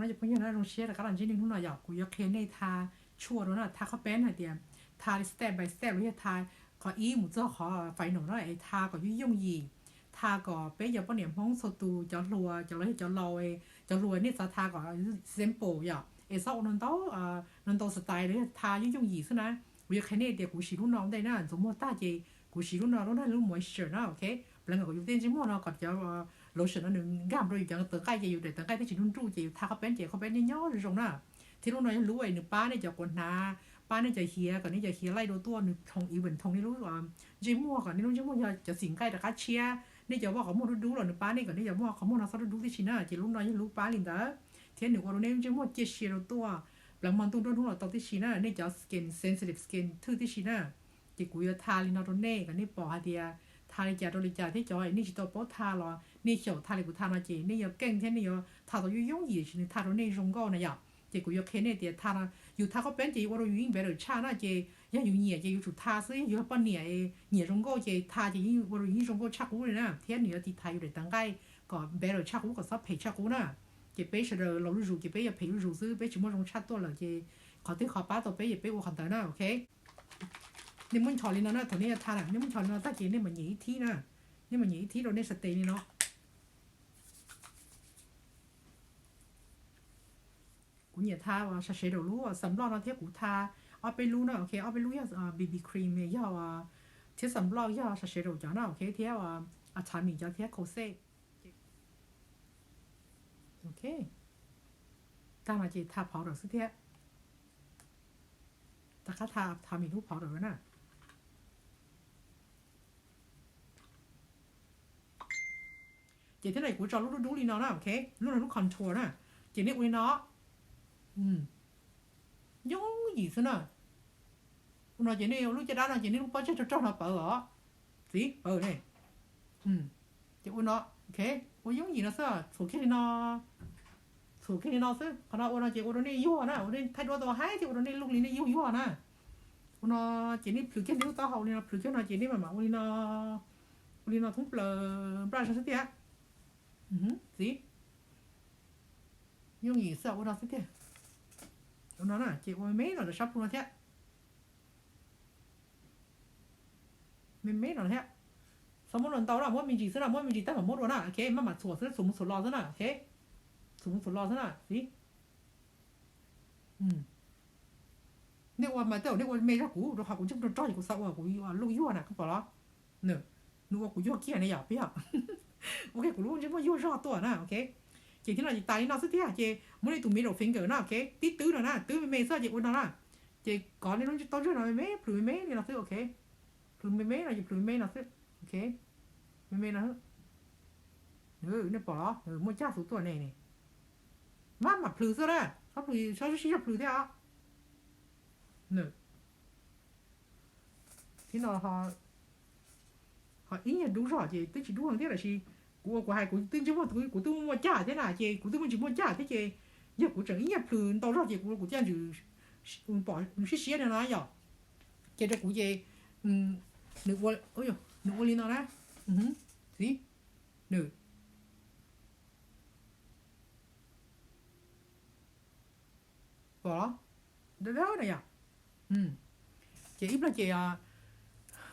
Cov phooj ywg na, zoo siab rov qab los ntsib nej hnub no yom. Kuv yuav qhia nej tha tshuaj dua na, tha qhov peb hais tias tha step by step los yog tha qhov ib mus txog qhov final na, es tha kom yooj yooj yim, tha kom peb cov poj niam Hmoob txhua tus, cov hluas, cov los yog cov laus, cov hluas nej xav tha kom simple yom, es txhob ua ntau ntau style los yog tha yooj yooj yim xwb na. Kuv yuav qhia nej tias kuv siv lub no ua ntej na, ntxuav muag tag ces kuv siv lub no, lub no lub moisture na, ok. Plav kom yus tej ntsej muag no kom cov lotion no nws nkag rau yus cov tawv nqaij ces yus daim tawv nqaij thiaj tsis nruj nruj, ces yus tha qhov peb ces qhov peb nyob nyob zoo zoo na. Thiab lub no yog lub es nws pab nej cov quav hnav, pab nej cov hiav kom nej cov hiav laij dua tuaj, nws thoom even thoom nej lub ntsej muag kom nej lub ntsej muag yog cov xim nqaij rov qab tshiab, nej cov muaj qhov muag dub dub los nws pab nej kom nej cov muaj qhov muag no txhob dub dub tib si na, ces lub no yog lub pab li ntawd. Thiab nws ua rau nej lub ntsej muag cia siav rau tuaj, plav hmo ntuj nruab hnub los tau tib si na, nej cov skin sensitive skin thwj tib si na. Ces kuv yuav tha li no rau nej kom nej pom hais tias tha li cas rau li cas thiab cov nej tsis tau paub tha los nej xyaum tha li kuv tha no ces nej yuav keej thiab nej yuav tha tau yooj yooj yim, nws tha rau nej zoo nkauj na yom. Ces kuv yuav qhia nej tias tha no, yus tha qhov peb ces yus ua rau yus yeej better tshaj na, ces yog yus nyiam ces yus tsum tha xwb, yus yog poj niam nyiam zoo nkauj ces tha ces yeej ua rau yus yeej zoo nkauj tshaj qub li na, thiab nws yuav tiv thaiv yus daim tawv nqaij kom better tshaj qub, kom txhob phem tshaj qub na. Ces peb sawv daws laus zuj zus ces peb yuav phem zuj zus xwb, peb tsis muaj zoo tshaj tuaj lawm ces qhov twg qhov pab tau peb ces peb ua qhov ntawd na, ok. Nej muab nchos li no na, thaum nej yuav tha na, nej muab nchos li no tag ces nej mam nyem ib thib na, nej mam nyem ib thib rau nej sartay li no. Kuv nyiam tha sashedaw lub sunblock no thiab kuv tha ob peb lub na, ok, ob peb lub yog BB cream yog thiab sunblock yog sashedaw cov na, ok, thiab Atomy cov thiab Kosrx. Ok, tag no ces tha powder xwb thiab. Rov qab tha Atomy lub powder na. Ces thiab no kuv tso lub dub dub li no na, ok, lub no lub contour na. Ces nej ua li no, yooj yim xwb na. Ua no ces nej lub caj dab no ces nej lub pob tseg rog rog no pawv os. Txiv, pawv ne. Ces ua no, ok, ua yooj yim no xwb, txhuam kiag li no, txhuam kiag li no xwb. Qhov no ua no ces ua rau nej yuag na, ua nej thaij duab tau haib thiab ua rau nej lub li nej yuag yuag na. Ua no ces nej plhws kiag nej lub taub hau li no, plhws kiag no ces nej mam mam ua li no, ua li no thoob plaws nplaj zog xwb thiab. Txiv, yooj yim xwb, ua no xwb tiag. Ua no na ces ua me me no rau sab plhu no thiab. Me me no thiab. Txhob muab ua ntau na, muab me ntsis xwb na, muab me ntsis tag mam muab dua na, ok, maj mam txhuam xwb, txhuam mus txhuam los xwb na, ok. Txhuam mus txhuam los xwb na, txiv. Nej ua mas tej zaum nej ua me zog kuv, rau qhov kuv ntsej muag rog rog ces kuv xav ua kuv lub yuag na, koj pom los? Nws ua kuv yuag kiag ne yom, peb yom. Ok, kuv lub ntsej muag yuag zog tuaj na, ok. Ces thiab no ces tas li no xwb thiab ces muab nej tus middle finger na, ok, tib twb no na, twb me me xwb ces ua no na. Ces kov nej lub taub ntswg no me me, plhws me me li no xwb, ok. Plhws me me no ces plhws me me no xwb, ok. Me me no. Nej pom los, muaj caj xub tuaj ne ne. Maj mam plhws xwb na, txhob plhws, txhob sib zog plhws thiab os. Thiab no ho ib nyuag dub zog ces twb tsis dub heev thiab, tab sis kuv ua kuv hais kuv twb ntsej muag, kuv twb muaj caj thiab na, ces kuv twb muaj ntsis muaj caj thiab ces yog kuv tseem ib nyuag plhws ntau zog ces kuv, kuv thiaj ntsis pom nws siab siab no na yom. Ces rau kuv ces nws ua, nws ua li no na, txiv, nws pom los, dawb dawb na yom. Ces ib pliag ces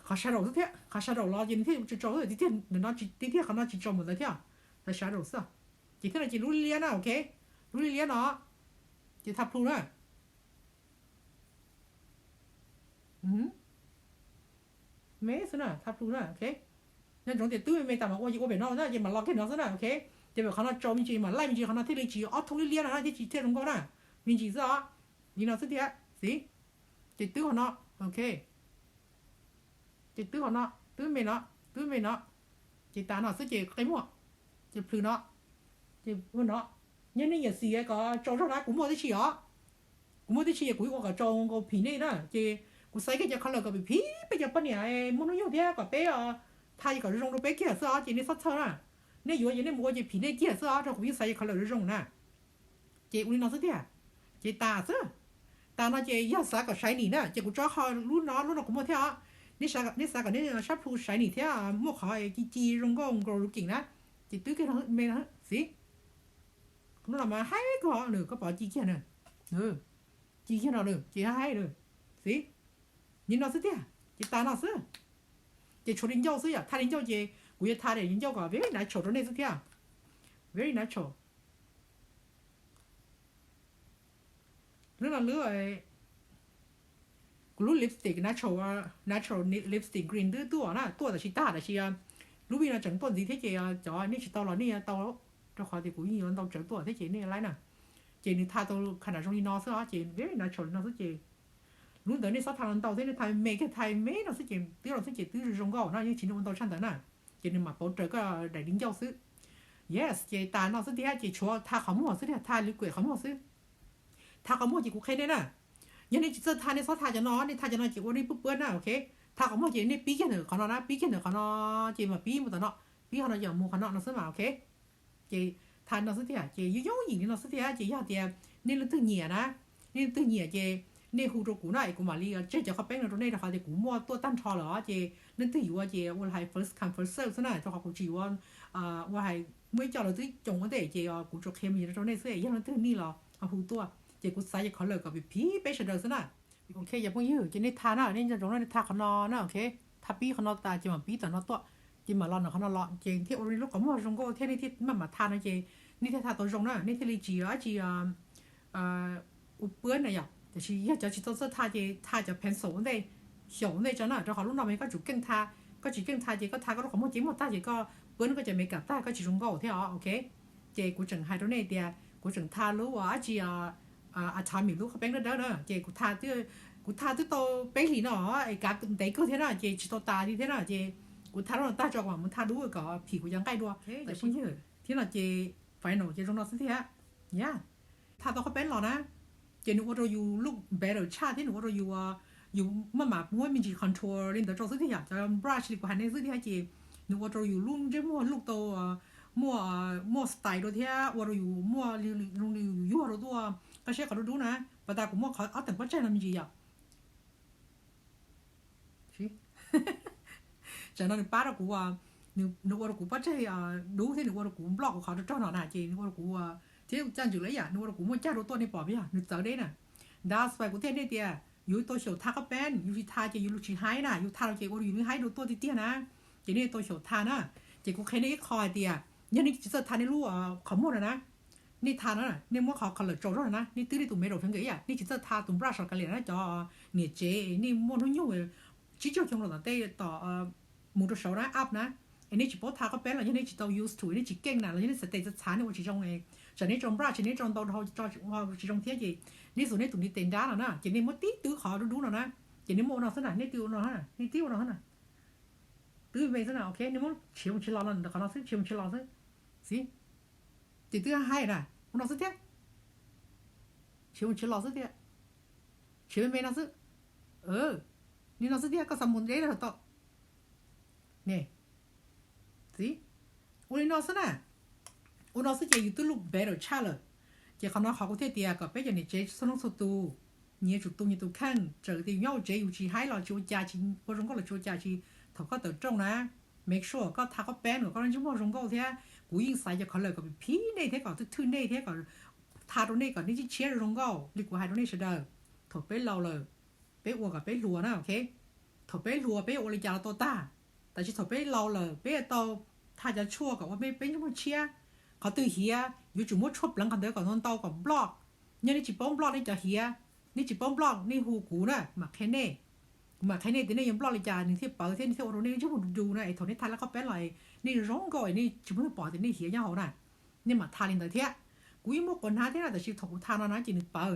qhov shadow xwb thiab, qhov shadow los ces nws thiaj tsaus tsaus xwb, tiag tiag qhov no tsis tsaus npaum ntawd thiab, qhov shadow xwb. Ces thiab no ces lub liab na, ok, lub liab liab no ces tha plhu na. Me xwb na, tha plhu na, ok. Nco ntsoov tias twb me me tas mam ua ces ua pem no na, ces mam los kiag no xwb na, ok. Ces pem qhov no tsaus me ntsis mam laij me ntsis qhov no thiaj li tsis ob thoob liab liab no na, thiaj tsis thiaj zoo nkauj na. Me ntsis xwb os, li no xwb thiab, txiv. Ces twb qhov no, ok. Ces twb qhov no, twb me no, twb me no. Ces tas no xwb ces qe muag, ces plhws no, ces ua no. Yog nej nyiam xim kom tsaus zog na, kuv muaj tib si os. Kuv muaj tib si, kuv ua kom tsaus nkaus phim nej na, ces kuv xaiv kiag cov color kom phim phim peb cov poj niam muaj hnub nyoog thiab kom peb tha kom zoo rau peb kiag xwb os, ces nej txhob txhawj na. Nej yuav ces nej mus ua ces phim nej kiag xwb os, rau kuv yeej xaiv cov color zoo zoo na. Ces ua li no xwb tiag, ces tas xwb. Tas no ces yog xav kom shiny na, ces kuv tso qhov lub no, lub no kuv muaj thiab os. Nej xav kom nej sab plhu shiny thiab muaj qhov ci ci zoo nkauj glow looking na, ces twb kiag no me no xwb. Hnub no mas haib kawg nws, koj pom ci kiag na, ci kiag no nws ces haib nws, xib, nim no xwb tiag ces tas no xwb. Ces tshuav li ncauj xwb yom, tha li ncauj ces kuv yuav tha daim li ncauj kom very natural rau nej xwb thiab. Very natural. Lub no lub, kuv lub lipstick natural, natural lipstick green twb tuaj na, tuaj tab sis tag tab sis lub vij no tseem tuaj ntxiv thiab ces cov nej tsis tau los nej tau, rau qhov tias kuv yeej yuav ntau tsawv tuaj thiab ces nej laib na. Ces nws tha tau kha nram zoo li no xwb os, ces very natural li no xwb ces lub ntawd nej txhob tha ntau thiab, nej tha me me kiag, tha me no xwb ces twb los xwb ces twb zoo nkauj no, yeej tsis ua ntau tshaj ntawd na. Ces nws mam pauv raws koj daim di ncauj xwb. Yes, ces tas no xwb tiag ces tshuav tha qhov muag xwb tiag, tha lwv kuem qhov muag xwb. Tha qhov muag ces kuv qhia nej na, yog nej tsis txawj tha nej txhob tha cov no, nej tha cov no ces ua nej pub puab na, ok. Tha qhov muag ces nej pib kiag ntawm qhov no na, pib kiag ntawm qhov no ces mam pib mus tom no, pib qhov no ces mus qhov no no xwb mas, ok. Ces tha no xwb tiag ces yooj yooj yim li no xwb tiag ces yog tias nej leej twg nyiam na, nej leej twg nyiam ces nej hu rau kuv na es kuv mam li tseg cov qhov peeb no rau nej rau qhov tias kuv muaj tuaj tag nrho lawm os ces leej twg yuav ces ua hais first come first serve xwb na, rau qhov kuv tsis yuav ua hais muaj ib co lawv twb coo ua ntej ces kuv tsuas qhia me ntsis rau nej xwb, yog leej twg nyiam los ho hu tuaj ces kuv xav cov color kom phim phim peb sawv daws xwb na. Ok, yog phooj ywg ces nej tha na, nej nco ntsoov na, nej tha qhov no na, ok. Tha pib qhov no tas ces mam pib tom no tuaj, ces mam los ntawm qhov no los ces thiaj ua rau nej lub qhov muag zoo nkauj thiab nej thiaj maj mam tha no ces nej thiaj tha tau zoo na, nej thiaj li tsis dab tsi ua puab na yom. Tiam sis yog cov tsis tau txawj tha ces tha cov pencil ua ntej, xyaum ua ntej tso na, rau qhov lub no mas koj tsum keej tha, koj tsis keej tha ces koj tha koj lub qhov muag ces muag tag ces koj puab koj cov makeup tag koj tsis zoo nkauj thiab os, ok. Ces kuv tseem hais rau nej tias kuv tseem tha lub ua dab tsi, Atomy lub qhov peeb dawb dawb na, ces kuv tha, kuv tha twb tau peb hlis no es kav ntev kawg thiab na ces tsis tau tas li thiab na ces kuv tha lub no tag tso kuv mam mus tha dub kom phim kuv cov nqaij dua. Thiab no ces final ces zoo no xwb thiab. Tha tau qhov peeb los na ces nws ua rau yus look better tshaj thiab nws ua rau yus, yus maj mam muab me ntsis contour li ntawd rau xwb thiab yom. Cov brush li kuv hais nej xwb thiab ces nws ua rau yus lub ntsej muag look tau muaj, muaj style dua thiab ua rau yus muaj zoo li yus yuag rau tuaj. Koj saib qhov dub dub na, pas tas kuv muaj qhov ob teem pob tsaig no me ntsis yom. Tsam no nws pab rau kuv, nws ua rau kuv pob tsaig dub thiab nws ua rau kuv block kuv qhov rog rog no na ces nws ua rau kuv, thiab caj ntswm lawm yam nws ua rau kuv muaj cag dua tuaj nej pom yog nws txawv deb na. That's why kuv thiaj hais nej tias yus tau xyaum tha qhov peeb, yus tsis tha ces yus lub tsis haib na, yus tha los ces ua rau yus lub haib dua tuaj tiag tiag na. Ces nej tau xyaum tha na. Ces kuv qhia nej ib qho hais tias yog nej tsis txawj tha nej lub qhov muag no na, nej tha no, nej muab qhov color tsaus zog no na, nej twb nej tus middle finger ib yam, nej tsis txawj tha tus brush los kav liam na, cov niam tsev nej muaj hnub nyoog tsib caug xyoo los tom tej tom mus rau saud na, up na, es nej tsis paub tha qhov peeb los yog nej tsis tau used to, nej tsis keej na los yog nej txhais tes txhav txhav nej ua tsis zoo, tsam nej tso brush ces nej tso ntau dhau ua tsis zoo thiab ces nej xuas nej tus ntiv tes nrab no na ces nej muab tib twb qhov dub dub no na, ces nej muab ua no xwb na, nej twb ua no, nej twb ua no xwb na, twb me xwb na, ok, nej muab tshiav mus tshiav los no ntawm qhov no xwb, tshiav mus tshiav los xwb, xib, ces twb haib na, ua no xwb thiab, tshiav mus tshiav los xwb thiab, tshiav me me no xwb, li no xwb thiab, koj xav mus deb los tau. Ne, xib, ua li no xwb na, ua no xwb ces yus twb look better tshaj lawm. Ces qhov no qhov kuv thiaj tias kom peb cov niam tsev txhua leej txhua tus, nyias tsum tu nyias tus kheej, txawm tias yus nyob hauv tsev yus tsis haib los tsis ua cas, tsis ua zoo nkauj los tsis ua cas, tsis, thaum koj tawm rooj na, make sure koj tha qhov peeb kom koj lub ntsej muag zoo nkauj thiab. Kuv yeej xaiv cov color kom phim nej thiab kom thwj thwj nej thiab kom tha rau nej kom nej tshiab tshiab zoo nkauj li kuv hais rau nej sawv daws. Thaum peb laus lawm, peb ua kom peb hluas na, ok. Thaum peb hluas peb yuav ua li cas los tau tag, tab sis thaum peb laus lawm peb yuav tau tha cov tshuaj kom ua peb ntsej muag tshiab. Qhov twg hiav yuav tsum muab tshuaj pleev qhov ntawd kom ntau ntau kom block. Yog nej tsis paub block nej cov hiav, nej tsis paub block nej hu kuv na mam qhia nej. Kuv mam qhia nej tias nej yuav block li cas nws thiaj pawv thiab nws thiaj ua rau nej ntsej muag du du na, es thaum nej tha laj qhov peeb los nej zoo nkauj es nej tsis muaj neeg pom tias nej hiav nyob hauv na. Nej mam tha li ntawd thiab. Kuv yeej muaj quav hnav thiab na, tab sis thaum kuv tha no na ces nws pawv,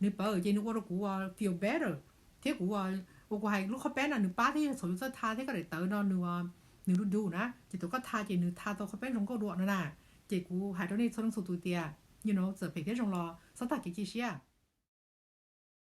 nws pawv ces nws ua rau kuv feel better. Thiab kuv, ua kuv hais lub qhov peeb no nws pab thiab yog thaum yus txawj tha thiab koj daim tawv no nws, nws du du na ces thaum koj tha ces nws tha tau qhov peeb zoo nkauj dua no na. Ces kuv hais rau nej txhua leej txhua tus tias, you know, txawm phem thiab zoo los txhob tag kev cia siab.